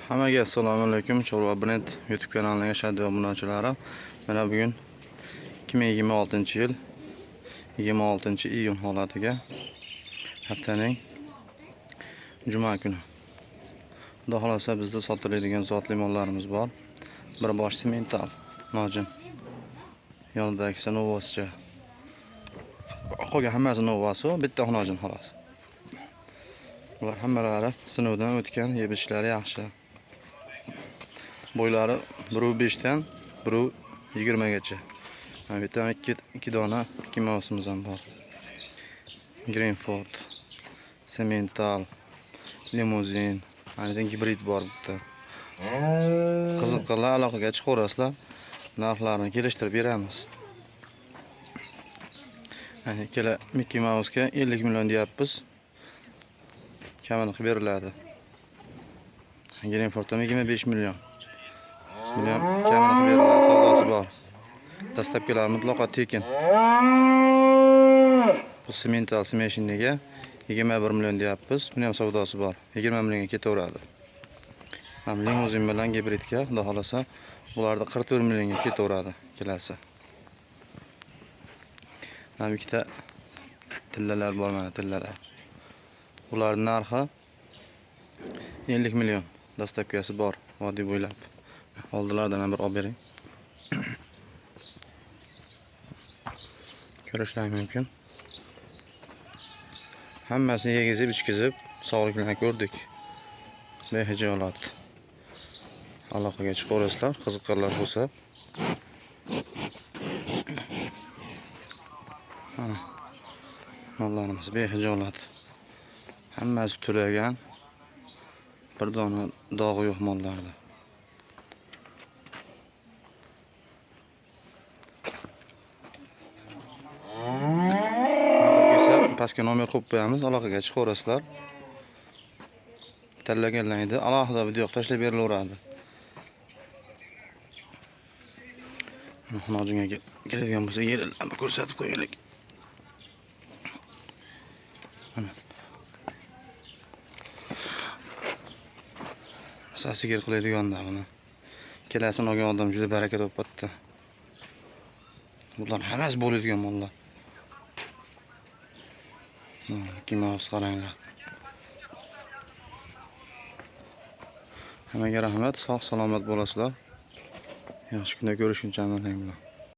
Hammaga assalomu alaykum. Chorva Brend YouTube kanalining ashaddiy obunachilari. Mana bugun 2026-yil 26-iyun holatiga haftaning juma kuni. Xudo xolasa bizda sotiladigan zotli mollarimiz bor. Bir bosh semental nojin. Yonidagisi novvoscha. Qolgan hammasi novvosi, bitta nojin xolos. Ular hammalari sinovdan o'tgan, yeb ichishlari yaxshi. Bo'ylari 1.5 dan 1.20 gacha. Mana bu yerda ikki dona Mickey Mouse'imiz ham bor. Greenford, Semental, limuzin, mana yerda gibrid bor bitta. Qiziqqanlar aloqaga chiqaverasizlar. Narxlarini kelishtirib beramiz. Mana ikkala Mickey Mouse'ga 50 million deyapmiz. Kamini qilib beriladi. Greenforddan 25 million. Buni ham kamini qilib beriladi, savdosi bor. Dastlabkilar mutlaqo tekin. Bu semental smeshinniga 21 million deyapmiz. Buni ham savdosi bor. 20 millionga ketaveradi. Ham limuzin bilan gibridga, xudo xolasa, bularda 44 millionga ketaveradi ikkalasi. Mana bu ikkita tillalar bor, mana tillalar. Ularning narxi 50 million. Dastlabkisi bor, vodiy bo'ylab. Oldilardan ham bir olib bering. Ko'rishlar mumkin. Hammasini yegizib, ichkizib, sog'lik bilan ko'rdik. Behijolat. Aloqaga chiqaverasizlar, qiziqqanlar bo'lsa. Mana mollarimiz behijolat. Hammasi to'lagan. Bir dona dog'i yo'q mollarda. Kelsa pastga nomer qo'yib qo'yamiz, aloqaga chiqaverasizlar. Tanlaganlarida alohida video qilib tashlab berilaveradi. Nojinga keladigan bo'lsa, yerlarni ko'rsatib qo'yaylik. Mana. Sigir qiladiganlar buni. Kelasini olgan odam juda baraka topadi. Bular hammasi bo'ladigan mollar. Mickey Mouse qaranglar. Hammaga rahmat, sog' salomat bo'lasizlar. Yaxshi kunda ko'rishguncha amallang bilan.